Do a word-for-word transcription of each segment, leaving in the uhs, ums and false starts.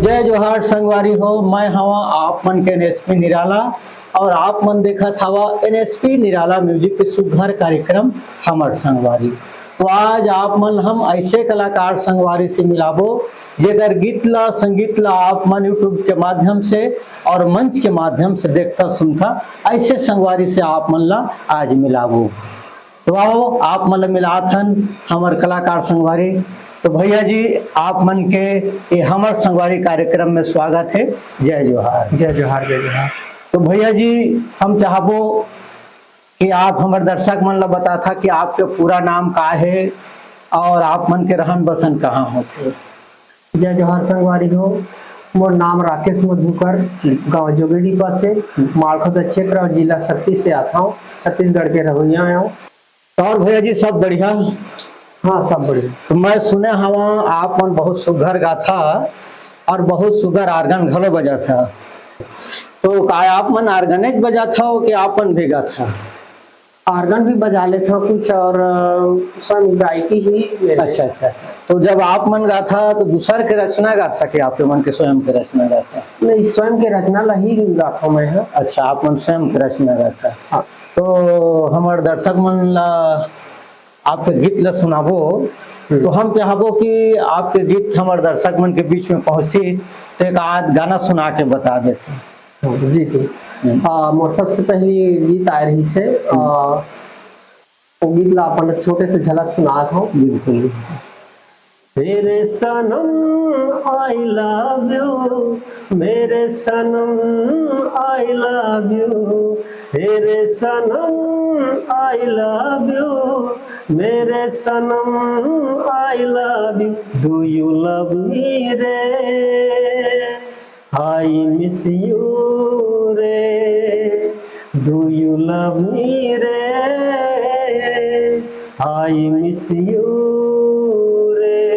जय जोहार संगवारी हो, मैं हवा आप मन के एनएसपी निराला और आप मन देखत हवा एनएसपी निराला म्यूजिक के सुघर कार्यक्रम हमर संगवारी। तो आज आप मन हम ऐसे कलाकार संगवारी से मिलाबो, जेकर गीत ला, संगीत ला आप मन YouTube के माध्यम से और मंच के माध्यम से देखता सुनता ऐसे संगवारी से आप मन ला आज मिलाबो। तो आओ, आप मन ला मिलात हन हमर कलाकार संगवारी। तो भैया जी, आप मन के ये हमर संगवारी कार्यक्रम में स्वागत है। जय जोहार। जय जोहार, जय जोहार। तो भैया जी, हम चाहबो कि आप हमर दर्शक मन ला बताथा कि आपके पूरा नाम का है और आप मन के रहन बसन कहाँ होथे। जय जोहार संगवारी हो, मोर नाम राकेश मधुकर, हम्म। गांव जोगीडीपा से, हम्म। मालखोदा क्षेत्र और जिला सक्ती से आथव, छत्तीसगढ़ के रहवइया आव। तो और भैया जी, सब बढ़िया? हाँ, सब बढ़िया। तो मैं सुने हवा आप मन बहुत सुघर गाथा और बहुत सुघर आर्गन घलो बजाथा। तो का आप मन आर्गनेच बजाथा हो कि आप मन भी गाथा? आर्गन भी बजा लेथव कुछ और, अ, स्वयं गायकी ही मेरे। अच्छा, अच्छा। तो जब आप मन गाथा तो दूसर के रचना गाथा कि आप मन के स्वयं के रचना गाथा? नहीं, स्वयं के रचना ला ही गाथव मैं ह। अच्छा, आप मन स्वयं के रचना गाथा। हाँ। तो हमर दर्शक मन ला आपके गीत ला सुनाबो, हम्म। तो हम चाहबो कि आपके गीत हमर दर्शक मन के बीच में पहुंचिस, तो एक आध गाना सुना के बता देते। जी, जी। हम्म। आ, मोर सबसे पहली गीत आए रहिस हे, आ, हम्म। वो गीत ला अपन छोटे से झलक सुनात हव। बिल्कुल। तेरे सनम I love you, मेरे सनम I love you, तेरे सनम I love you, मेरे सनम I love you, do you love me रे? I miss you रे, do you love me रे, I miss you रे।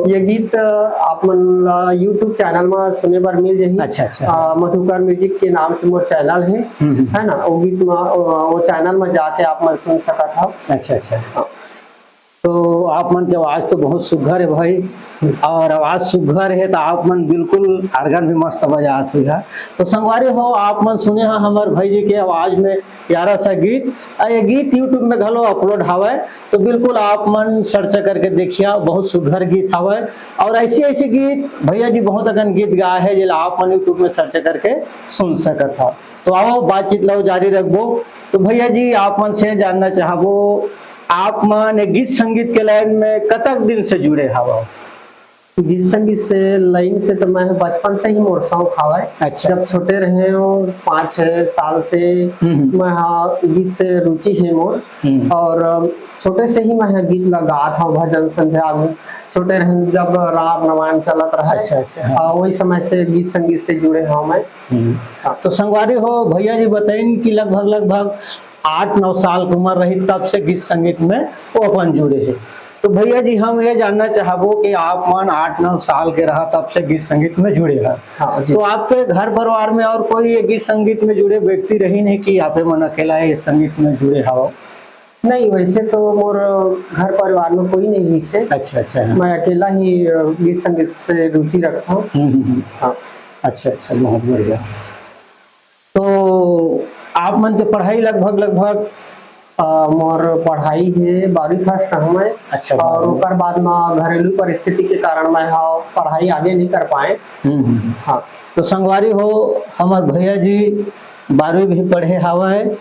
ये गीत, अ, आप मन ला YouTube चैनल म सुने बर मिल जाही। अच्छा, अच्छा। अ, मधुकर म्यूजिक के नाम से मोर चैनल हे, हम्म, हम्म। है ना? वो गीत म, अ, वो चैनल म जाके आप मन सुन सकत हव। अच्छा, अच्छा। हाँ। तो आप मन के आवाज तो बहुत सुघर है भाई, और आवाज सुघर है तो आप मन बिल्कुल आर्गन भी मस्त बजात हुई है। तो संगवारी हो, आप मन सुने हैं हमारे भाई जी के आवाज में प्यारा सा गीत, और ये गीत YouTube में घलो अपलोड हवय, तो बिल्कुल आप मन सर्च करके देखिया, बहुत सुघर गीत हवय। और ऐसे ऐसे गीत भैया जी बहुत अकन गीत गाए हैं, जेला आप मन YouTube में सर्च करके सुन सकत हव। तो आओ, बातचीत लो जारी रखबो। तो भैया जी, आप मन से जानना चाहबो, आप मन ये गीत संगीत के लाइन में कतक दिन से जुड़े हवो? गीत संगीत से लाइन से तो मैं बचपन से ही मोर शौक हवय। अच्छा। जब छोटे रहे हो, पाँच छः साल से हम्म, हम्म। मैं, हाँ, गीत से रुचि है मोर। हम्म। और, अ, छोटे से ही मैं गीत ला गात हूँ, भजन संध्या में। छोटे रहे जब राम रामायण चलत रहे, अच्छा, अच्छा, हाँ। अ, वही समय से गीत संगीत से जुड़े हूँ मैं। हम्म। हाँ। तो संगवारी हो, भैया जी बताइन कि लगभग, लगभग आठ नौ साल के उम्र रही, तब से गीत संगीत में वो अपन जुड़े हैं। तो भैया जी, हम ये जानना चाहबो कि आप मन आठ नौ साल के रहा, तब से गीत संगीत में जुड़े हैं। हाँ जी। तो आपके घर परिवार में और कोई ये गीत संगीत में जुड़े व्यक्ति रही नहीं कि आप मन अकेला ये संगीत में जुड़े हव? नहीं, वैसे तो मोर घर परिवार में कोई नहीं है इससे। अच्छा, अच्छा, हाँ। मैं अकेला ही, अ, गीत संगीत से रुचि रखता हूँ। हम्म, हम्म, हम्म। हाँ। अच्छा, अच्छा, बहुत बढ़िया। तो आप मन के पढ़ाई लगभग, लगभग? अ, मोर पढ़ाई हे बारहवीं फर्स्ट हूँ मैं। अच्छा, और बारहवीं। ओकर बाद म घरेलू परिस्थिति के कारण मैं ह पढ़ाई आगे नहीं कर पाए। हम्म, हम्म। हाँ। तो संगवारी हो, हमर भैया जी बारहवीं भी पढ़े हवय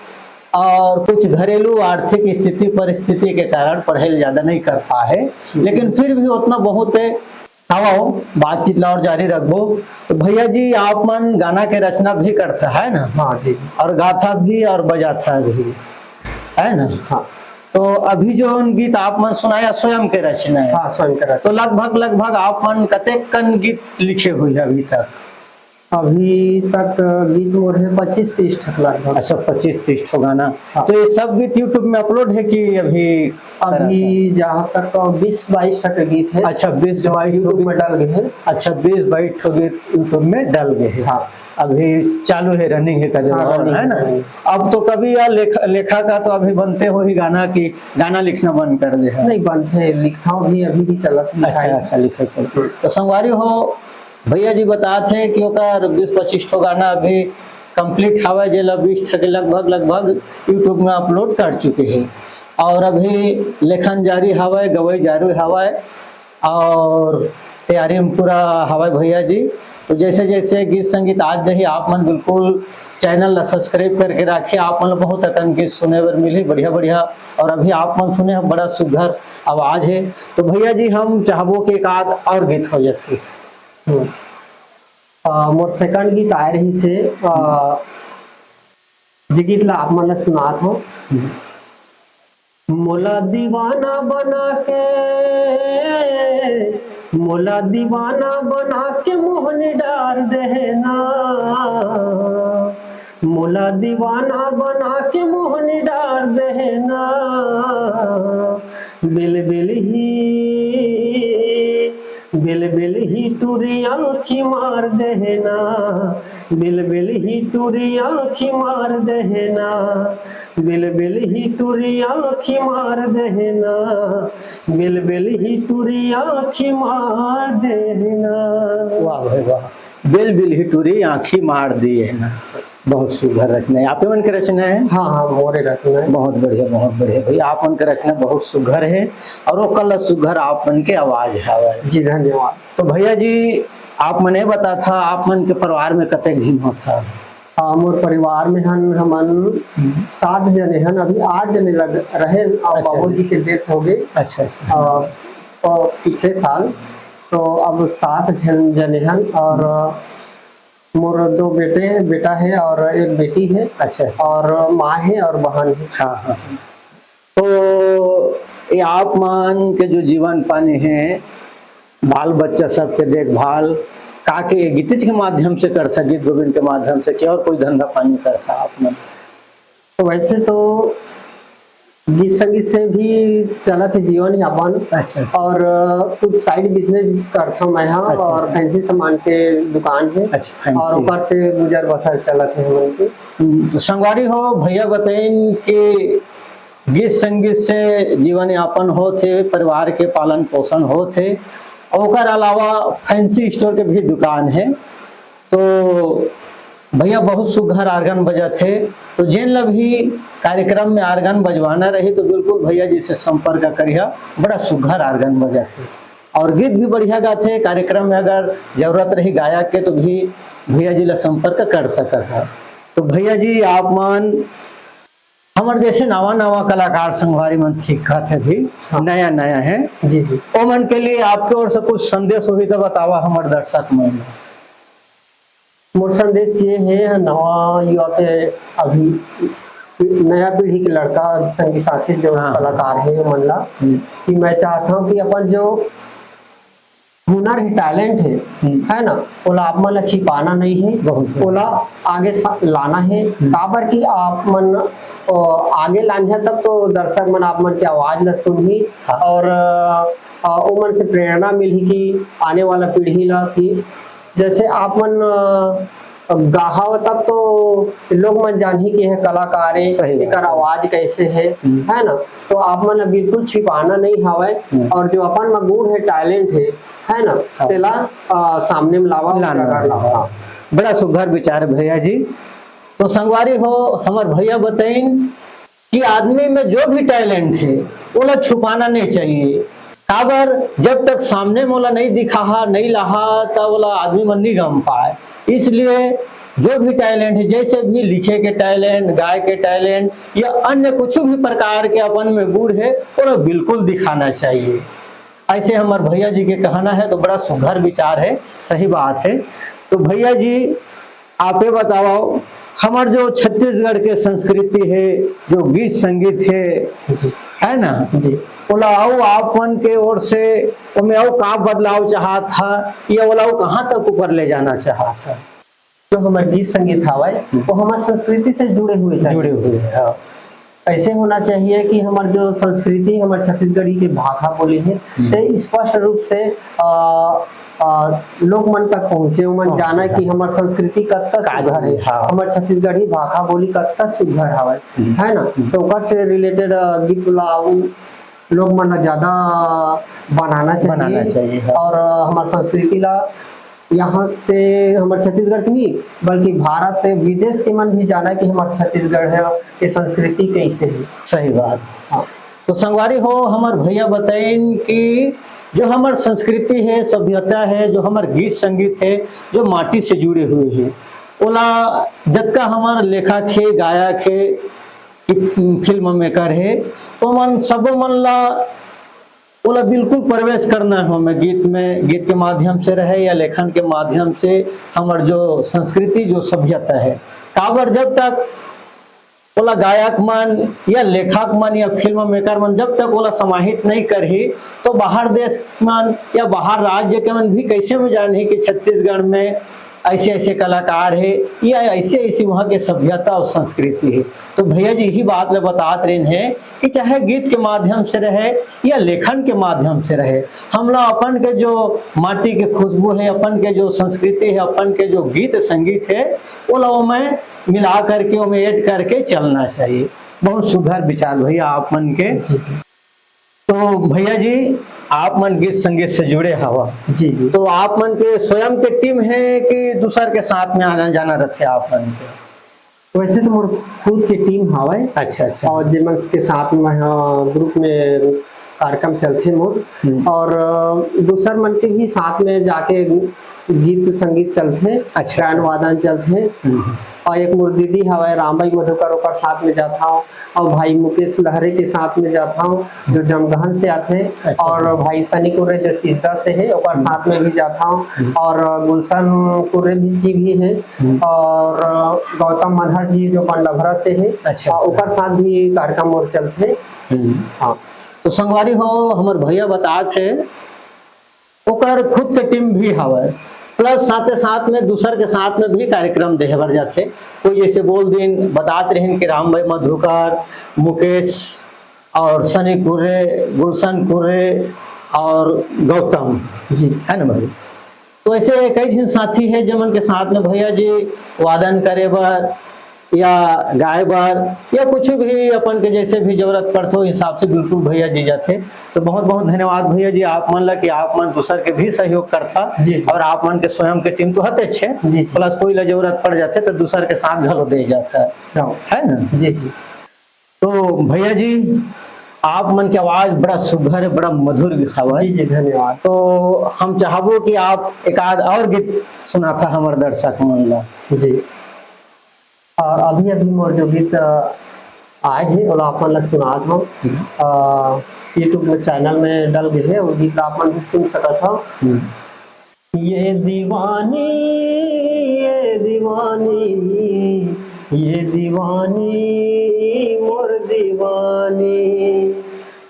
और कुछ घरेलू आर्थिक स्थिति परिस्थिति के कारण पढ़ाई ज्यादा नहीं कर पाए, हम्म। लेकिन फिर भी उतना बहुत है। आओ, बातचीत ला और जारी रखबो। तो भैया जी, आप मन गाना के रचना भी करता है ना? हाँ जी। और गाता भी और बजाता भी, है ना? हाँ। तो अभी जो उन गीत आप मन सुनाया, स्वयं के रचना है? हाँ, स्वयं के रचना। तो लगभग, लगभग आप मन कतेक कन गीत लिखे हुए हैं अभी तक? अभी तक गीत मोर है पच्चीस तीस ठक लगभग। अच्छा, पच्चीस तीस ठो गाना। हाँ। तो ये सब गीत YouTube में अपलोड है कि अभी? अभी जहाँ तक बीस बाईस ठक गीत है। अच्छा, बीस जो बाईस YouTube में डल गए हैं। अच्छा, बीस बाईस ठो गीत YouTube में डल गए हैं। हाँ। अभी चालू है, रनिंग है, का जो हाँ, और, रनिंग है ना? है। अब तो कभी यह लेख-, लेखा का तो अभी बनते हो ही गाना कि गाना लिखना बंद कर दे है? नहीं, बनते हैं, लिखता हूँ भी, अभी भी चलत, लिखाई। अच्छा, अच्छा, लिखाई चल। हम्म। तो संगवारी हो, भैया जी बतात हे कि ओकर बीस पच्चीस ठो गाना अभी कंप्लीट हवय, जेला बीस ठो के लगभग, लगभग YouTube में अपलोड कर चुके हे और अभी लेखन जारी हवय, गवई जारी हवय और तैयारी में पूरा हवय भैया जी। तो जैसे जैसे गीत संगीत आज जही आप मन बिल्कुल चैनल ला सब्सक्राइब करके राखिए, आप मन ला बहुत अकन गीत सुने बर मिलही बढ़िया बढ़िया। और अभी आप मन सुने ह बड़ा सुघर आवाज हे। तो भैया जी हम चाहबो कि एक आध और गीत हो जातिस। हम्म। अ, मोर सेकंड गीत आए रहिस हे, अ, जे गीत ला आप मन ला सुनात हो। मोला दीवाना बना के, मोला दीवाना बना के मोहनी डार देना, मोला दीवाना बना के मोहनी डार देना, बिल बिल ही, बिल बिल ही टूरी आँखी मार देना, बिल बिल ही टूरी आँखी मार देना, बिल बिल ही टूरी आँखी मार देना, बिल बिल ही टूरी आँखी मार देना। वाह भाई वाह, बिल बिल ही टूरी आँखी मार देना। बहुत सुघर रचना है, आप मन के रचना है? हाँ, हाँ, मोरे रचना है। बहुत बढ़िया, बहुत बढ़िया भैया, आप मन के रचना बहुत सुघर है और ओकर ला सुघर आप मन के आवाज हवय। जी, धन्यवाद। तो भैया जी, आप मन ये बतात हा, आप मन के परिवार में कतेक झिन होत हा? हाँ, मोर परिवार में हन, हमन हम्म। सात जने हन, अभी आठ जने लग रहे और अच्छा, बाबूजी अच्छा। के डेथ हो गई। अच्छा, अच्छा। अ, अ, पिछले साल, तो अब सात झन, जने हन और, अ, मोर दो बेटे, बेटा है और एक बेटी है। अच्छा, अच्छा। और माँ है और बहन है। हाँ, हाँ, हाँ। तो ये आप मन के जो जीवन पानी है, बाल बच्चा सबके देखभाल का के गीतिच के माध्यम से करथा, गीत गोविंद के माध्यम से, कि और कोई धंधा पानी करथा आप मन? तो वैसे तो गीत संगीत से भी चलत है जीवन यापन। अच्छा, अच्छा। और, अ, कुछ साइड बिजनेस भी करता हूँ मैं, हाँ, अच्छा, और अच्छा। फैंसी सामान के दुकान है। अच्छा, फैंसी। और ऊपर से गुजर बसर चलत है हमन के। हम्म, तो संगवारी हो, भैया बताइन कि गीत संगीत से जीवन यापन होत हे, परिवार के पालन पोषण होत हे, ओकर अलावा फैंसी स्टोर के भी दुकान है। तो भैया बहुत सुघर आर्गन बजत हे, तो जेन ला भी कार्यक्रम में आर्गन बजवाना रही तो बिल्कुल भैया जी से संपर्क करिहा, बड़ा सुघर आर्गन बजत हे और गीत भी बढ़िया गाथे। कार्यक्रम में अगर जरूरत रही गायक के तो भी भैया जी ला संपर्क कर सकत हा। तो भैया जी आप मन हमर जैसे नवा नवा कलाकार संगवारी मन सीखत हे भी, हाँ। नया नया है, जी, जी। ओमन के लिए आपके ओर से कुछ संदेश होही तो बतावा हमर दर्शक मन ला। मोर संदेश ये है नवा युवा के, अभी नया पीढ़ी के लड़का संगी साथी जो हाँ। कलाकार है मन ला, हम्म। कि मैं चाहता हूँ कि अपन जो हुनर है, टैलेंट है, हम्म। है ना, ओला आप मन ला छिपाना नहीं है, बहुत बढ़िया। ओला आगे सा-, लाना है, हम्म। काबर कि आप मन, अ, आगे लानिहा तब तो दर्शक मन आप मन के आवाज ला सुनही हाँ। और, अ, अ, ओमन से प्रेरणा मिलही कि आने वाला पीढ़ी ला कि जैसे आप मन, अ, गाहव तब तो लोग मन जानही कि यह कलाकार है, सही बात एकर है। आवाज कैसे है, हम्म। है ना? तो आप मन ला बिल्कुल छिपाना नहीं हवय हम्म। और जो अपन म गुण है, टैलेंट है, है ना? हाँ। तेला, अ, सामने में लावा, लाना उजागर है, लावा। हाँ। बड़ा सुघर विचार भैया जी। तो संगवारी हो, हमर भैया बताइन कि आदमी में जो भी टैलेंट है, ओला छुपाना नहीं चाहिए। काबर, जब तक सामने मोला नहीं दिखाहा, नहीं लाहा, तब ओला आदमी मन नहीं गम पाए। इसलिए जो भी टैलेंट है, जैसे भी लिखे के टैलेंट, गाय के टैलेंट या अन्य कुछ भी प्रकार के अपन में गुण है, ओला बिल्कुल दिखाना चाहिए। ऐसे हमर भैया जी के कहना है, तो बड़ा सुघर विचार है, सही बात है। तो भैया जी, आप ये बताओ, हमर जो छत्तीसगढ़ के संस्कृति है, जो गीत संगीत है, जी। है ना? जी। ओला अउ आप मन के ओर से ओमे अउ का बदलाव चाहत हा, या ओला अउ कहाँ तक ऊपर ले जाना चाहत हा? जो हमर गीत संगीत हावय, हम्म। वो हमर संस्कृति से जुड़े हुए चाहिए। जुड़े हुए, हाँ। ऐसे होना चाहिए कि हमर जो संस्कृति, हमर छत्तीसगढ़ी के भाखा बोली है, हम्म। ते स्पष्ट रूप से, अ, अ, लोग मन तक पहुँचे, ओमन पहुँचे, जाने हाँ। कि हमर संस्कृति कतका का सुघर चीज, है, हाँ। हमर छत्तीसगढ़ी भाखा बोली कतका सुघर हवय, हम्म। है ना? हम्म। तो ओकर से रिलेटेड, अ, गीत ला उ लोग मन ला ज्यादा बनाना चाहिए बनाना चाहिए, हाँ। और, अ, हमर संस्कृति ला यहाँ से हमर छत्तीसगढ़ के नहीं, बल्कि भारत से विदेश के मन भी जाना कि हमर छत्तीसगढ़ है, ये संस्कृति कैसे है। सही बात। हाँ। तो संगवारी हो, हमर भैया बताइन कि जो हमर संस्कृति है, सभ्यता है, जो हमर गीत संगीत है, जो माटी से जुड़े हुए है, ओला जतका हमर लेखक है, गायक है, फिल्म मेकर है, ओमन सबो मन ला ओला बिल्कुल प्रवेश करना है ओमे, गीत में, गीत के माध्यम से रहे या लेखन के माध्यम से, हमर जो संस्कृति, जो सभ्यता है, काबर जब तक ओला गायक मन या लेखक मन या फिल्म मेकर मन जब तक ओला समाहित नहीं करही, तो बाहर देश मन या बाहर राज्य के मन भी कैसे में जानही कि छत्तीसगढ़ में ऐसे ऐसे कलाकार है या ऐसे ऐसे वहाँ के सभ्यता और संस्कृति है। तो भैया जी यही बात ल बतात रहिन है कि चाहे गीत के माध्यम से रहे या लेखन के माध्यम से रहे, हमला अपन के जो माटी के खुशबू है, अपन के जो संस्कृति है, अपन के जो गीत संगीत है, ओला ओमे मिला करके, ओमे ऐड करके चलना चाहिए। बहुत सुघर विचार भैया आप मन के। जी, जी। तो भैया जी, आप मन गीत संगीत से जुड़े हवा। जी, जी। तो आप मन के स्वयं के टीम है कि दूसर के साथ में आना जाना रहते आप मन के? वैसे तो मोर खुद के टीम हवय। अच्छा, अच्छा। और जेमन के साथ में, हाँ, ग्रुप में कार्यक्रम चलथे मोर। हम्म। और, अ, दूसर मन के भी साथ में जाके गीत संगीत चलथे, अच्छा, गायन अच्छा। वादन चलथे। हम्म। और एक मोर दीदी हवय रामबाई मधुकर, ओकर साथ में जात हव, और भाई मुकेश लहरे के साथ में जात हव, जो जमगहन से आथे, अच्छा। और भाई सनी कुर्रे जो चिजदा से है, ओकर हम्म। साथ में भी जात हव, हम्म। और गुलशन कुर्रे भी जी भी है, हम्म। और गौतम मनहर जी जो पंडभरा से है, अच्छा, और अच्छा। ओकर साथ भी कार्यक्रम मोर चलथे। हम्म। हाँ। तो संगवारी हो, हमर भैया बतात है, ओकर खुद के टीम भी हवय, प्लस साथे साथ में दूसर के साथ में भी कार्यक्रम देहे बर जाथे। कोई जैसे बोल दिन बतात रहिन कि राम भाई मधुकर, मुकेश और सनी कुर्रे, गुलशन कुर्रे और गौतम जी। है ना भाई? तो ऐसे कई झन साथी है जेमन के साथ में भैया जी वादन करे बर या गाय बर या कुछ भी अपन के जैसे भी जरूरत पड़थे, ओ हिसाब से बिल्कुल भैया जी जाथे। तो बहुत बहुत धन्यवाद भैया जी आप मन ला कि आप मन दूसर के भी सहयोग करथा जी, जी। और आप मन के स्वयं के टीम तो हते अच्छे, जी, जी। प्लस कोई ला जरूरत पड़ जाथे तो दूसर के साथ घलो दे जाता है, हाँ। है ना? जी, जी। तो भैया जी, आप मन के आवाज बड़ा सुघर, बड़ा मधुर हवय। जी, जी, धन्यवाद। तो हम चाहबो कि आप एक आध और गीत सुनाथा हमर दर्शक मन ला। जी। और अभी अभी मोर जो गीत, अ, आए हे, ओला आप मन ला सुनात हव। हम्म। अ, YouTube में चैनल में डल गए हे, वो गीत ला आप मन भी सुन सकत हव। हम्म। ये दीवानी, ये दीवानी, ये दीवानी, मोर दीवानी,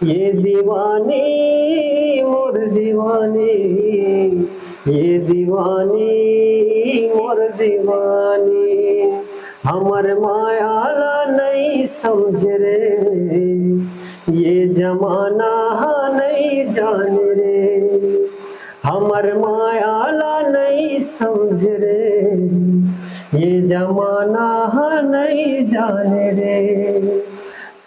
ये दीवानी, मोर दीवानी, ये दीवानी, मोर दीवानी, हमर माया ला नहीं समझ रे, ये जमाना हा नहीं जाने रे। हमर माया ला नहीं समझ रे, ये जमाना हा नहीं जाने रे।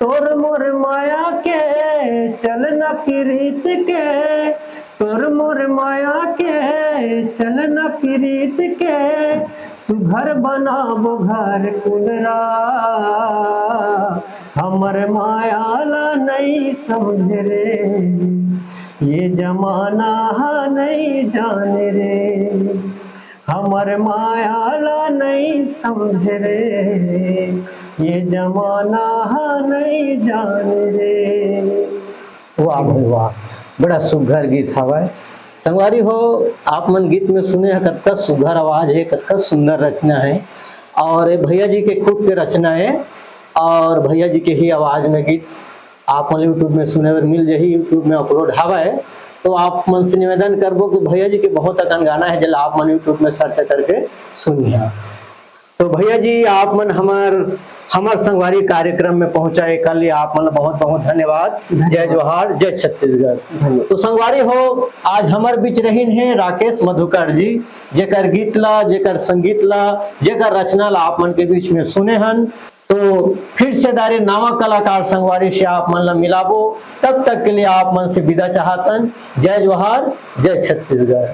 तोर मोर माया के चलना प्रीत के, तोर मोर माया के चलना प्रीत के, सुघर बनाबो घर कुंदरा। हमर माया ला नहीं समझ रे, ये जमाना हा नहीं जाने रे। हमर माया ला नहीं समझ रे, ये जमाना हा नहीं जाने रे। वाह भाई वाह, बड़ा सुघर गीत हवय। संगवारी हो, आप मन गीत में सुने ह, कतका सुघर आवाज है, कतका सुंदर रचना है। और ये भैया जी के खुद के रचना है और भैया जी के ही आवाज में गीत आप मन YouTube में सुने बर मिल जाही, YouTube में अपलोड हवय। तो आप मन से निवेदन करबो कि भैया जी के बहुत अकन गाना है, जेला आप मन YouTube में सर्च करके सुनिहा। तो भैया जी, आप मन हमर, हमर संगवारी कार्यक्रम में पहुंचाए कर लिए आप मन ला बहुत बहुत धन्यवाद। धन्यवाद। जय जोहार, जय छत्तीसगढ़। धन्यवाद। तो संगवारी हो, आज हमर बीच रहिन हे राकेश मधुकर जी, जेकर गीत ला, जेकर संगीत ला, जेकर रचना ला आप मन के बीच में सुने हन। तो फिर से दारे नवा कलाकार संगवारी से आप मन ला मिलाबो, तब तक के लिए आप मन से विदा चाहत हन। जय जोहार, जय छत्तीसगढ़।